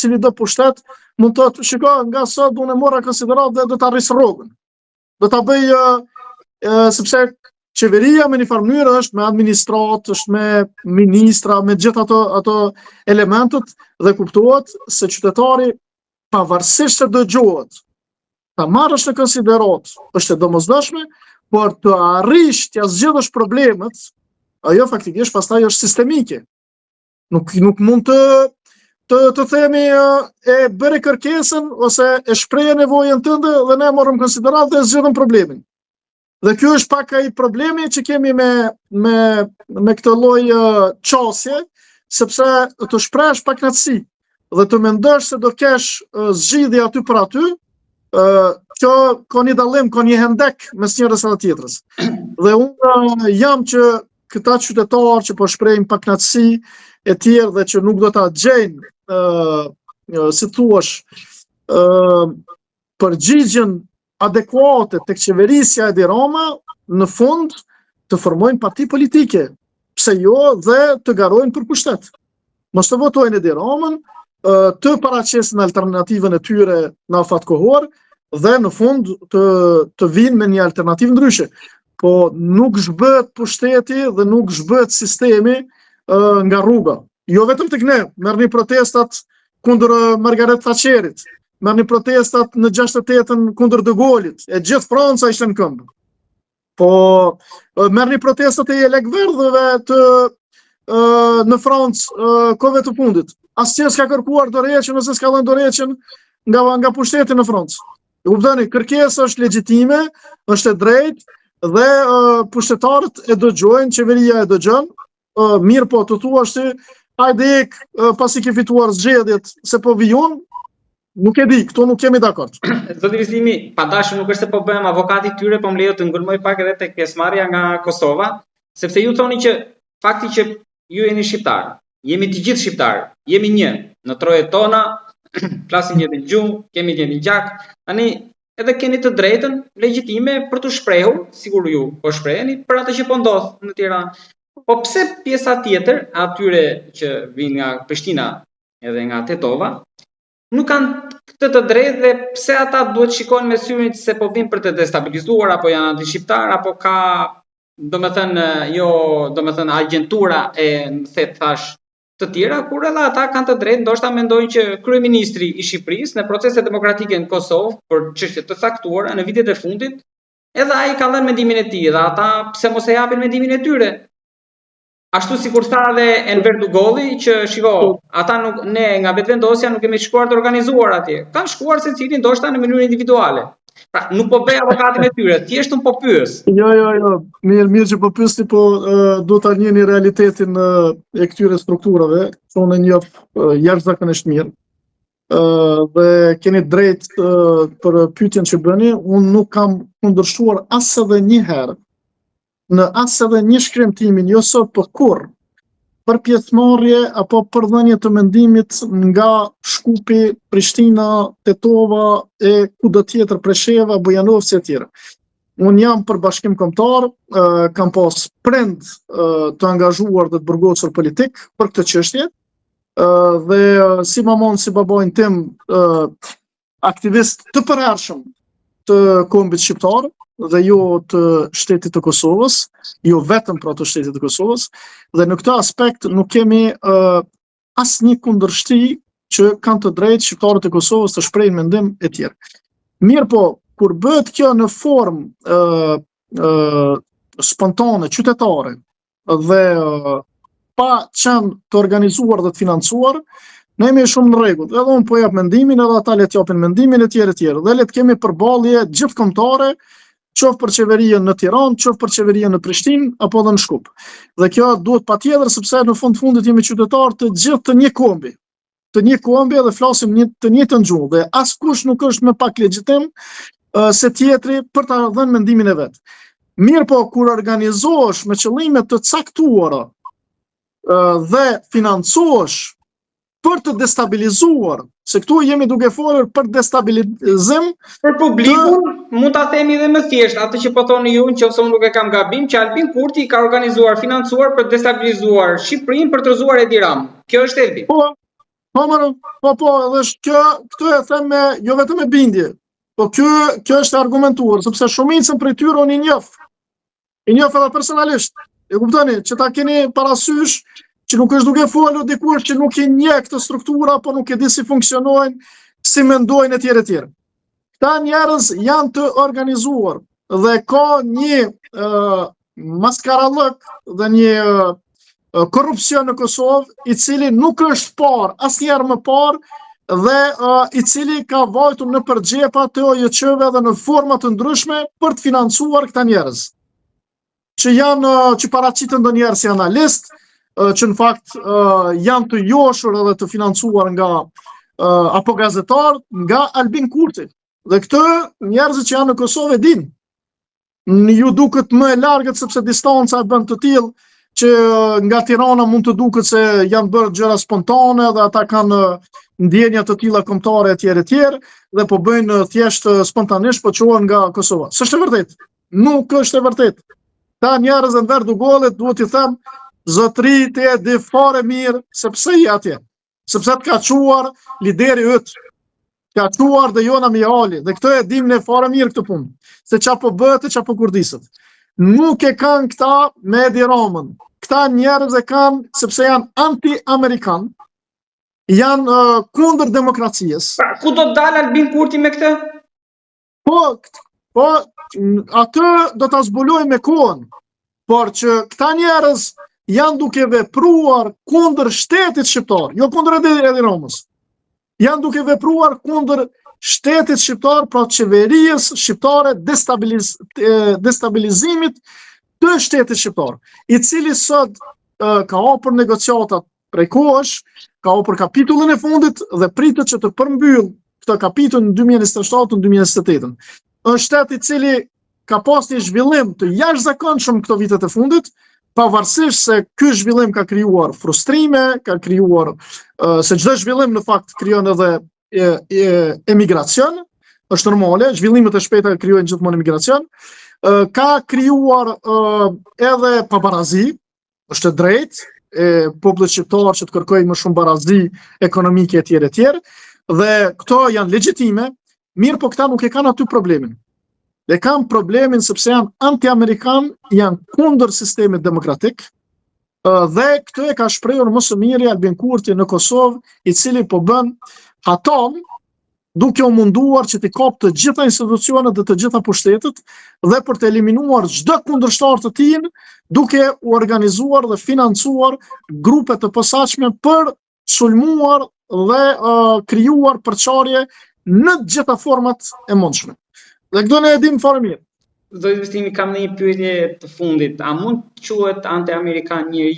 cilido pushtet mund të thotë, shiko, nga sot unë e mora konsideratë dhe do ta rris rrogën. Do ta bëj e, e, sepse qeveria me një farë mënyrë është me administratë, është me ministra, me gjithë ato ato elementët dhe kuptohet se qytetari pavarësisht se dëgjohet, ta marrësh në konsideratë është e domosdoshme, por të arrish t'ia zgjidhësh problemet, ajo faktikisht pastaj është sistemike. Nuk nuk mund të të të themi e bëre kërkesën ose e shprehe nevojën tënde dhe ne e morëm konsideratë dhe e zgjidhëm problemin. Dhe ky është pak ai problemi që kemi me me me këtë lloj qasje, sepse të shprehësh pakënaqësi dhe të mendosh se do kesh zgjidhje aty për aty, ë kjo ka një dallim, ka një hendek mes njërës dhe tjetrës. Dhe unë jam që këta qytetarë që po shprehin pakënaqësi e tjerë dhe që nuk do ta gjejnë ë si thuash ë përgjigjen adekuate tek qeverisja Edi Rama në fund të formojnë parti politike, pse jo dhe të garojnë për pushtet. Mos të votojnë Edi Ramën, të paraqesin alternativën e tyre në afat kohor dhe në fund të të vijnë me një alternativë ndryshe. Po nuk zhbëhet pushteti dhe nuk zhbëhet sistemi nga rruga. Jo vetëm tek ne, merrni protestat kundër Margaret Thatcherit, merrni protestat në 68-ën kundër De Gaullit, e gjithë Franca ishte në këmbë. Po merrni protestat e jelekverdhëve të në Francë kohëve të fundit. Asnjë s'ka kërkuar dorëheqjen ose s'ka dhënë dorëheqjen nga nga pushteti në Francë. E kuptoni, kërkesa është legjitime, është e drejtë dhe uh, pushtetarët e dëgjojnë, qeveria e dëgjon, uh, mirëpo të thuash ti, hajde ik uh, pasi ke fituar zgjedhjet se po vij unë, nuk e di, këtu nuk jemi dakord. Zoti Bislimi, pa dashur nuk është se po bëhem avokati i tyre, po më lejo të ngulmoj pak edhe tek pjesëmarrja nga Kosova, sepse ju thoni që fakti që ju jeni shqiptar, jemi të gjithë shqiptar, jemi një në trojet tona, flasim të njëjtën gjuhë, kemi të njëjtin gjak. Tani edhe keni të drejtën legjitime për t'u shprehur, sikur ju po shpreheni për atë që po ndodh në Tiranë. Po pse pjesa tjetër atyre që vijnë nga Prishtina edhe nga Tetova, nuk kanë këtë të drejtë dhe pse ata duhet shikojnë me syrin se po vijnë për të destabilizuar apo janë antishqiptar apo ka domethënë jo domethënë agjentura e the thash të tjera kur edhe ata kanë të drejtë ndoshta mendojnë që kryeministri i Shqipërisë në proceset demokratike në Kosovë për çështje të caktuara në vitet e fundit edhe ai ka dhënë mendimin e tij dhe ata pse mos e japin mendimin e tyre Ashtu sikur tha edhe Enver Dugolli që shiko, ata nuk ne nga Vetëvendosja nuk kemi shkuar të organizuar atje. Kanë shkuar secili ndoshta në mënyrë individuale. Pra, nuk po bëj avokatin e tyre, thjesht un po pyes. Jo, jo, jo, mirë, mirë që po pyesni, po uh, duhet ta njihni realitetin uh, e këtyre strukturave, që unë e njoh uh, jashtëzakonisht mirë. Uh, dhe keni drejt uh, për pyetjen që bëni, unë nuk kam kundërshtuar as edhe një herë në as edhe një shkrim timin, jo sot, po kurrë, për pjesëmarrje apo për dhënie të mendimit nga Shkupi, Prishtina, Tetova e kudo tjetër, Presheva, Bujanovci e tjera. Unë jam për bashkim kombëtar, kam pas prind të angazhuar dhe të burgosur politik për këtë çështje, dhe si mamon si babain tim aktivist të përhershëm të kombit shqiptar dhe jo të shtetit të Kosovës, jo vetëm pra të shtetit të Kosovës, dhe në këtë aspekt nuk kemi uh, asnjë kundërshti që kanë të drejtë shqiptarët e Kosovës të shprehin mendim e tjerë. Mirëpo, kur bëhet kjo në formë uh, uh, spontane, qytetare, dhe pa qenë të organizuar dhe të financuar, ne jemi shumë në rregull. Edhe unë po jap mendimin, edhe ata le të japin mendimin e tjerë e tjerë. Dhe le të kemi përballje gjithëkombëtare, qoftë për qeverinë në Tiranë, qoftë për qeverinë në Prishtinë apo edhe në Shkup. Dhe kjo duhet patjetër sepse në fund të fundit jemi qytetarë të gjithë të një kombi. të një kombi dhe flasim një, të njëjtën gjuhë dhe askush nuk është më pak legjitim uh, se tjetri për ta dhënë mendimin e vet. Mirëpo, kur organizohesh me qëllime të caktuara uh, dhe financohesh për të destabilizuar, se këtu jemi duke folur për destabilizim për publikun, të... mund ta themi edhe më thjesht, atë që po thoni ju, nëse unë nuk e kam gabim, që Albin Kurti ka organizuar, financuar për të destabilizuar Shqipërinë për të rrëzuar Edi Ramën. Kjo është thelbi. Po. Po më, po po, edhe është kjo, këtë e them me jo vetëm me bindje, po kjo kjo është e argumentuar, sepse shumicën prej tyre unë i njoh. I njoh edhe personalisht. E kuptoni, që ta keni parasysh që nuk është duke folur dikush që nuk i njeh këto struktura, po nuk e di si funksionojnë, si mendojnë etj etj. Këta njerëz janë të organizuar dhe ka një uh, maskarallëk dhe një uh, korrupsion në Kosovë, i cili nuk është parë asnjëherë më parë dhe uh, i cili ka vajtur nëpër xhepa të OJQ-ve dhe në forma të ndryshme për të financuar këta njerëz që janë që paraqiten ndonjëherë si analist, që në fakt janë të joshur edhe të financuar nga apo gazetar nga Albin Kurti. Dhe këtë njerëzit që janë në Kosovë e dinë. Në ju duket më e largët sepse distanca e bën të tillë që nga Tirana mund të duket se janë bërë gjëra spontane dhe ata kanë ndjenja të tilla kombëtare etj etj dhe po bëjnë thjesht spontanisht po çohen nga Kosova. S'është e vërtetë. Nuk është e vërtetë. Këta njerëz Enver Dugollit duhet t'i them zotëri ti e di fare mirë se pse je atje. Sepse të ka çuar lideri yt. Të ka çuar Dejona Mihali dhe këtë e dim ne fare mirë këtë punë. Se ça po bëhet e ça po kurdiset. Nuk e kanë këta me Edi Ramën. Këta njerëz e kanë sepse janë anti-amerikan, janë uh, kundër demokracisë. Pra, ku do të dalë Albin Kurti me këtë? Po, po, atë do ta zbulojmë me kohën, por që këta njerëz janë duke vepruar kundër shtetit shqiptar, jo kundër Edi, Edi Ramës. Janë duke vepruar kundër shtetit shqiptar, pra qeverisë shqiptare destabiliz, destabilizimit të shtetit shqiptar, i cili sot ka hapur negociatat prej kohësh, ka hapur kapitullin e fundit dhe pritet që të përmbyll këtë kapitull në 2027 në 2028. Është shtet i cili ka pas një zhvillim të jashtëzakonshëm këto vitet e fundit, pavarësisht se ky zhvillim ka krijuar frustrime, ka krijuar se çdo zhvillim në fakt krijon edhe e, e, emigracion, është normale, zhvillimet e shpejta krijojnë gjithmonë emigracion, ka krijuar edhe pabarazi, është e drejtë e popullit shqiptar që të kërkojë më shumë barazi ekonomike etj etj dhe këto janë legjitime, mirëpo këta nuk e kanë aty problemin. E kanë problemin sepse janë anti-amerikan, janë kundër sistemit demokratik, dhe këtë e ka shprehur më së miri Albin Kurti në Kosovë, i cili po bën hatan duke u munduar që t'i kapë të gjitha institucionet dhe të gjitha pushtetet dhe për të eliminuar çdo kundërshtar të tij, duke u organizuar dhe financuar grupe të posaçme për sulmuar dhe uh, krijuar përçarje në të gjitha format e mundshme. Dhe këtë ne e dimë fare mirë. Zoti Bislimi, kam një pyetje të fundit. A mund të quhet anti-amerikan njeri